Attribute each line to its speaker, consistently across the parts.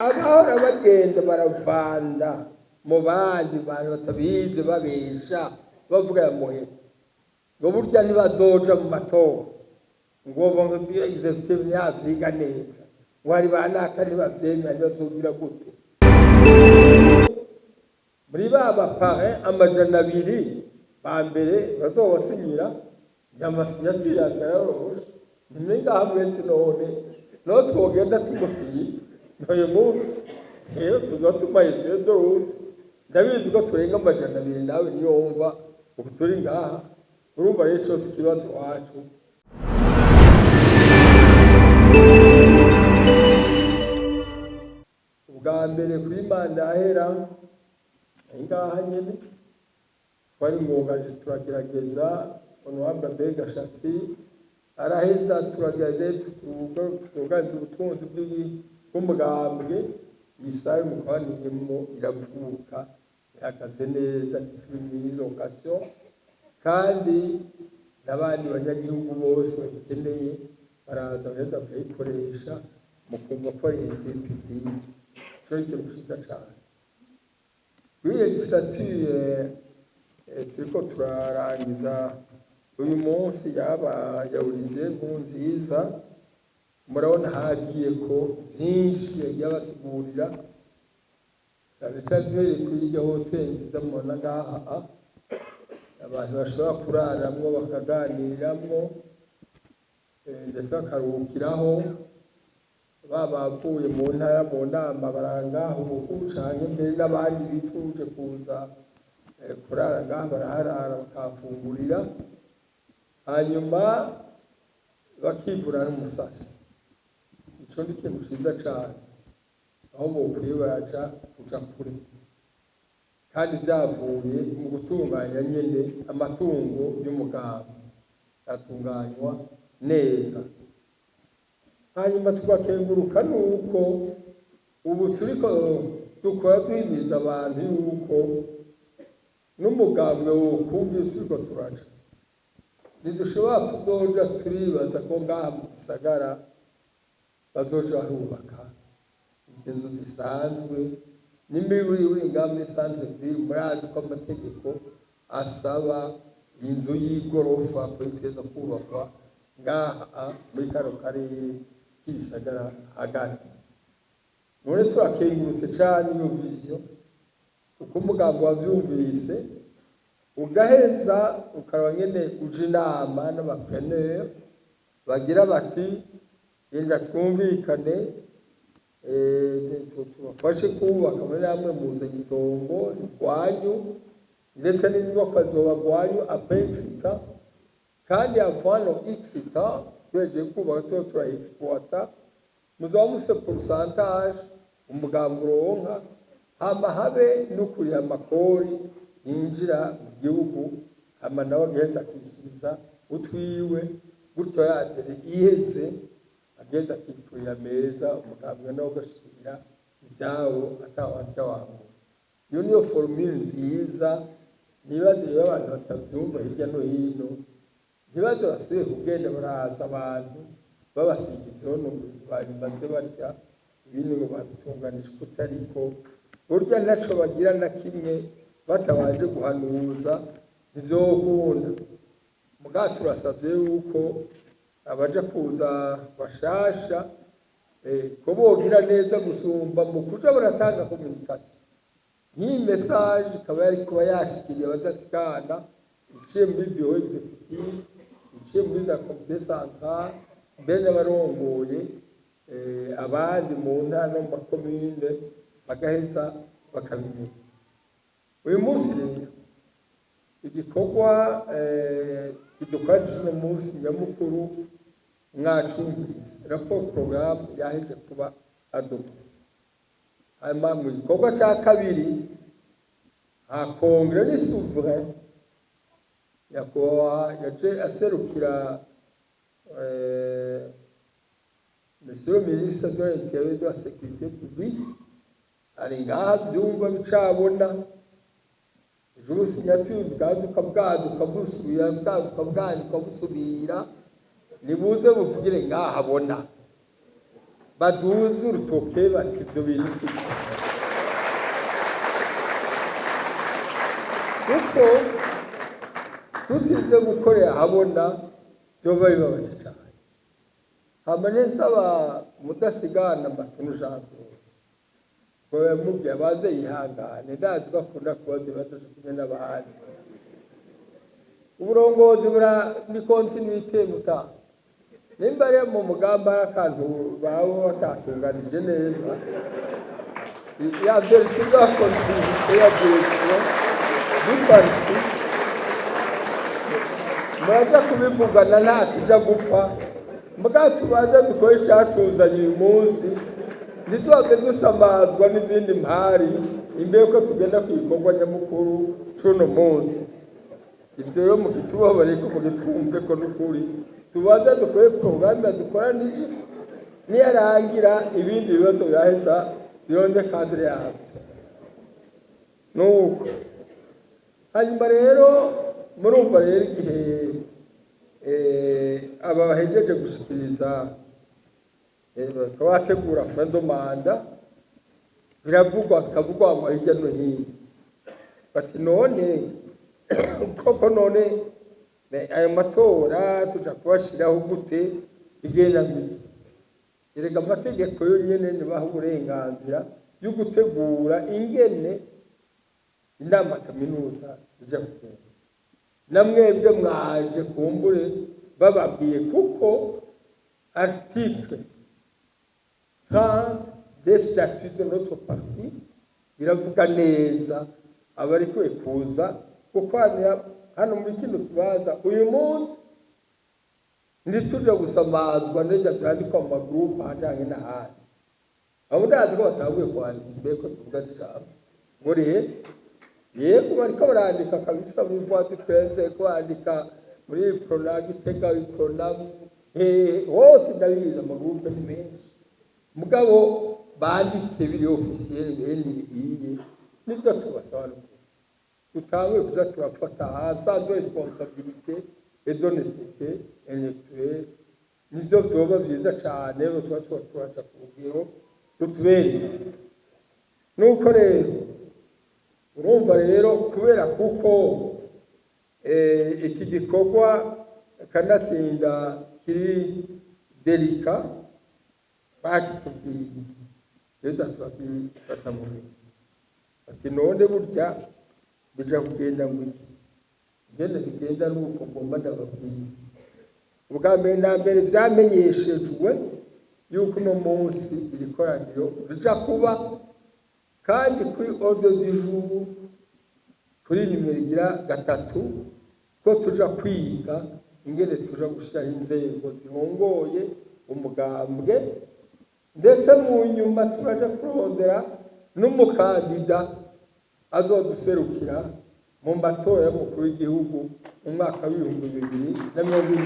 Speaker 1: Abahora bagenda baravanda mu bandi bantu batabizi, babesha, bavuga ya muhe ngo burya ntibazoja mu matora, ngo exécutif ntiyavyiga neza, ngo hari ba naka ntibavyemera, ntibazogira gute. Muri ba ba parrains 200 ba mbere bazobasinyira, ama signatures ya mbere yaroroshe. Nimwe ngaha mwese, none no twogenda tumusinyi uyu munsi rero tuza tumaye feuille de route. Ndabizi ko turenga 200, nawe niyo wumva ubu turi ngaha. Urumva rero cose ikibazo iwacu. Ubwa mbere kuri manda yahera ngaha nyene twari mwugaje, turagerageza, honorable Abel Gashatsi araheza, turagerageza twuganiza ubutunzi bw'umugambwe. Iyi salle mukoraniyemwo iravuka, ihagaze neza, turi muri location, kandi n'abandi banyagihugu bose bayikeneye baraza bagaheza bakayikoresha, mukumva ko ari intérêt public. Ico ni ikintu ciza cane. Kuri législature turiko turarangiza uyu munsi yaba ya Olivier Nkurunziza, murabona hagiye ko vyinshi yagiye abasigurira, cane cane duhereye kuri irya hoteli nziza mubona ngaha, abantu bashobora kuraramwo, bakaganiramwo, ndetse bakaruhukiraho, baba bavuye mu ntara mu nama barangaha ubu, canke mbere n'abandi bifuje kuza kurara ngaha baraharara, bakahafungurira, hanyuma bakivura n'umusasi. Ico ni ikintu ciza cane, aho bokwiye baraja kuja kure, kandi vyavuye mu gutunganya nyene amatungo y'umugambwe, atunganywa neza. Hanyuma tugakenguruka nuko ubu turiko dukora duhimiza abantu yuko n'umugambwe wokumva turiko turaja. Ntidushobora kuzoja turibaza ko ngaha mu gisagara bazoja barubaka izi nzu zisanzwe n'imiburi ngaha muri centre ville. Murazi ko amategeko asaba inzu y'igorofa ko iteza kubakwa ngaha muri kano karere k'ibisagara hagati. None turakengurutse cane iyo vision, kuko umugambi wavyumvise, ugaheza ukaba nyene uja inama n'aba preneurs, bagira bati: "Genda twumvikane, tubafashe kubaka muri namwe, muzanye itongo rwanyu, ndetse n'inyubakwa zoba rwanyu après X temps, kandi avant le X temps tuhejeje kubaka tuba tura exploita, muzaba mufise pourcentage umugambi uronka, hama habe no kuriha amakori yinjira mu gihugu, hama nawe agaheza akisubiza utwiwe gutyo, yadere iheze agaheza akikurira meza, umugambwe nawe ugashikira ivyabo atawarya wangura." Iyo niyo formule nziza. Nibaze rero abantu batavyumva hirya no hino, ntibaze basubire kugenda baraza abantu babasiga ivyono ngo babimaze barya, ibindi ngo babitunganije kutariko. Burya ntaco bagira na kimwe batabanje guhanuza, ntivyokunda. Mugabo turasavye yuko abaja kuza bashasha ko bogira neza gusumba mu kuja baratanga communication. Nk'iyi message ikaba yari kuba yashikiriye abadasigana iciye muri bureau exécutif, iciye muri za comité central, mbere n'abarongoye abandi mu ntara no mu makomine, bagaheza bakabimenya. Uyu munsi rero igikorwa kidukoranyije uno munsi nyamukuru mwacumvise, rapport programme yaheje kuba adopté. Hanyuma mu gikorwa ca kabiri ha congrès ni souverain, nyakubahwa yaje aserukira monsieur le ministre de l'Intérieur et de la Sécurité publique, ari ngaha vyumva bicabona. Ejo ubu signature bwaduka bwaduka busubira, bwaduka bwandikwa busubira, nibuze buvugire ngaha abona. Baduze urutoke bati ivyo bintu sivyo, kuko tutize gukorera ahabona vyoba bibabaje cane. Hama nsaba Mudasigana Matunu Jean Claude ngo yamubwiye abanze yihangane, ndazi ko akunda kubaza ibibazo co kumwe n'abandi. Uburongozi bura ni continuité muta nimba ari mu mugamba hari akantu baba batatunganije neza ya vertu de la continuité ya direction du parti, muraja kubivugana, nta kija gupfa. Mbwa tubanze dukore icatuzanye uyu munsi, ntituhave dusamazwa n'izindi mpari imbere ko tugenda ku gikorwa nyamukuru c'uno munsi. Ivyo rero mukitubabarire, ko mugitwumve ko n'ukuri tubanze dukore porogaramu dukoranije, niyarangira ibindi bibazo biraheza bironde cadre yavyo. Nuko hanyuma rero murumva rero igihe aba bahejeje gushikiriza, bakaba bategura fin de mandat, biravugwa bikavugwa ngo hirya no hino bati none koko none ayo matora tuja kubashiraho gute, bigenda gute? Erega amategeko yonyene nibaha uburenganzira yo gutegura ingene inama kaminuza ija kugenda. Na mwebwe mwaje kumbure bababwiye, kuko article 30 des statuts de notre parti iravuga neza abarikuwe kuza gukwanira hano muri kino kibanza uyu munsi. Ntituje gusamazwa n'ibyo vyandikwa mu magurupe ahajanye n'ahandi. Abo ndazi ko batanguye kwandika imbere ko tuvuga ijambo ngo rero yego bariko barandika kabisa muri Voix du Prince, ko bandika muri Prona Gitega, Prona hehe hose, ndabizi amagurupe ni menshi. Mugabo bandike biri officiel bene ibihiye, nivyo tubasaba n'ukuri. Dutanguye kuza turafata hasi responsabilité et d'honnêteté intellectuelle, nivyo vyoba vyiza cane, tuba tuba turaja ku rugero rutubereye. Nuko rero urumva rero kubera kuko iki gikorwa kanatsinda kiri délicat, bakitubwiye rero tubafata mu bintu bati none burya bija kugenda ngo iki? Ingene bigenda nuko ngomba ndababwira. Ubwa mbere na mbere vyamenyeshejwe yuko uno munsi iri koraniro rija kuba, kandi kuri ordre du jour, kuri nimero igira gatatu, ko tuja kwiga ingene tuja gushiraho inzego zirongoye umugambwe, ndetse mu nyuma turaja kurondera n'umukandida azoduserukira mu matora y'umukuru w'igihugu mu mwaka w'2070.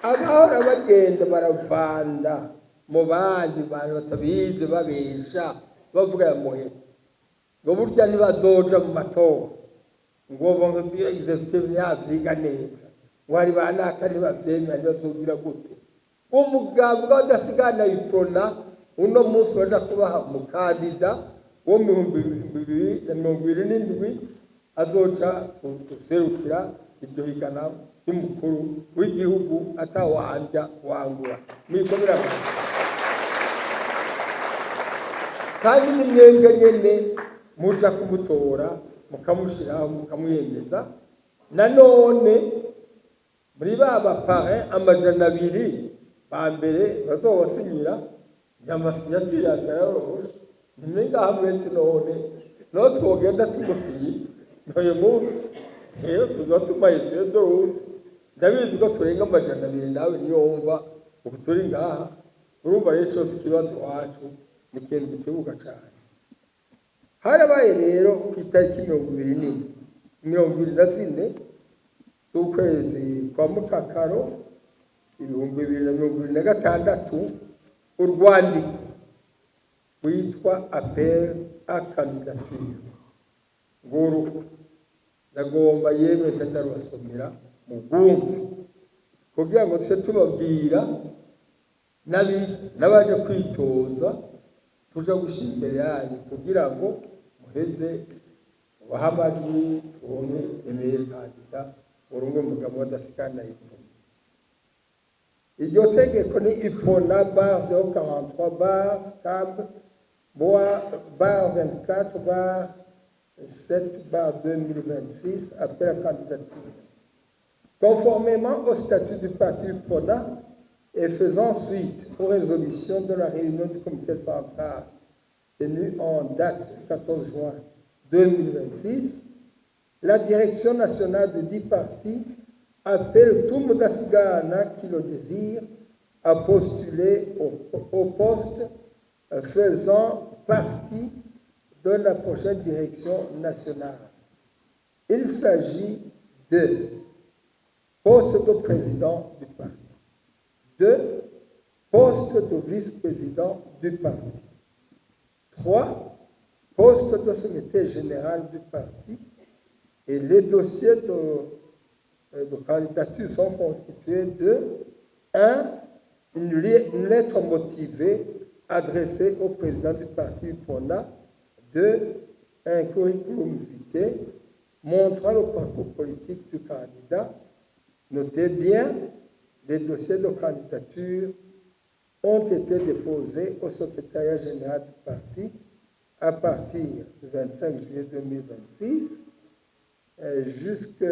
Speaker 1: Abahora bagenda baravanda mu bandi bantu batabizi, babesha bavuga ya muhe ngo burya ntibazoja mu matora, ngo exécutif ntiyavyiga neza, ngo hari ba naka ntibavyemera, ntibazogira gute. Umugambwe w'Abadasigana Uprona uno munsi baja kubaha umukandida wo mu 2027 azoca guserukira iryo higana ry'umukuru w'igihugu atawanja wangura. Mwikomera kandi ni mwebwe nyene muja kumutora, mukamushiraho, mukamwiyemeza. Nanone muri ba ba parrain 200 ba mbere bazobasinyira, amasinyatire yaroroshe, nimwe ngaha mwese. None no twogenda tumusinyi uyu munsi rero tuza tumaye feuille de route. Ndabizi ko turenga 200, nawe niyo wumva ubu turi ngaha. Urumva rero cose ikibazo iwacu ni ikintu giteguka cane. Harabaye rero ku itariki 24, 24 z'ukwezi kwa Mukakaro 2026 urwandiko rwitwa appel à candidature. Nguru ndagomba yemwe ndarubasomera mugumve, Kugira ngo tuce tubabwira n'abaje kwitoza, tuja gushyira imbere yanyu kugira ngo muheze mubahe amajwi, turonke emeye kandida urungo umugabo w'Abadasigana Uprona. Iryo tegeko ni Uprona /043/CAB/24/7/2026, appel à candidature. Conformément au statut du parti Uprona et faisant suite aux résolutions de la réunion du comité central tenue en date du 14 juin 2026, la direction nationale du dit parti appelle tout Mudasigana qui le désire à postuler au poste faisant partie de la prochaine direction nationale. Il s'agit de poste de président du parti, deux, poste de vice-président du parti, trois, poste de secrétaire général du parti, et les dossiers de candidature sont constitués de 1. Une lettre motivée adressée au président du parti Uprona, 2. Un curriculum vitae montrant le parcours politique du candidat. Notez bien, les dossiers de candidature ont été déposés au secrétariat général du parti à partir du 25 juillet 2026 jusqu'au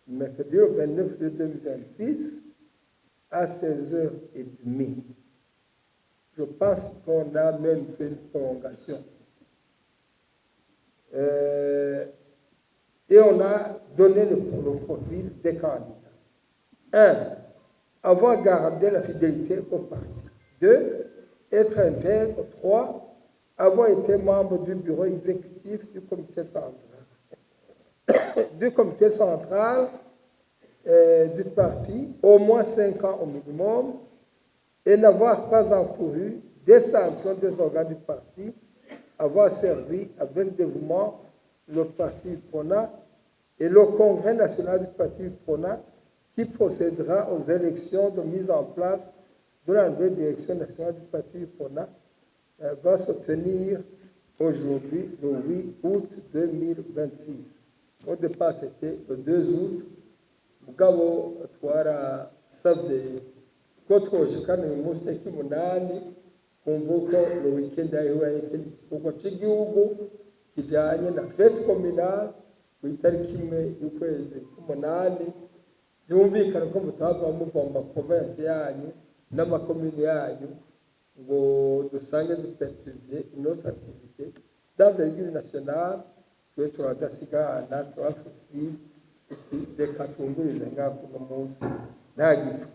Speaker 1: mercredi 29 juillet 2026 à 16h30. Je pense qu'on a même fait une prolongation. Et on a donné le profil des candidats. Un, avoir gardé la fidélité au parti. Deux, être intègre. Trois, avoir été membre du bureau exécutif du comité central. Du comité central du parti, au moins 5 ans au minimum, et n'avoir pas encouru des sanctions des organes du parti, avoir servi avec dévouement le parti Uprona et le Congrès national du parti Uprona qui procédera aux élections de mise en place de la nouvelle direction nationale du parti Uprona va se tenir aujourd'hui, le 8 août 2026. Au départ, c'était le 2 août. Mugabo twarasabye ko twoshikana uyu munsi tariki 8, kumva uko le weekend hariho ikindi gikorwa cy'igihugu kijyanye na fête communale ku itariki 1 y'ukwezi k'umunani. Byumvikane ko mutava muva mu maprovinsi yanyu n'amakomini yanyu ngo dusange duperturbe notre activité d'envergure nationale. Twe turadasigana, turafutsi, reka twungurize ngaho kuno munsi nta gipfu.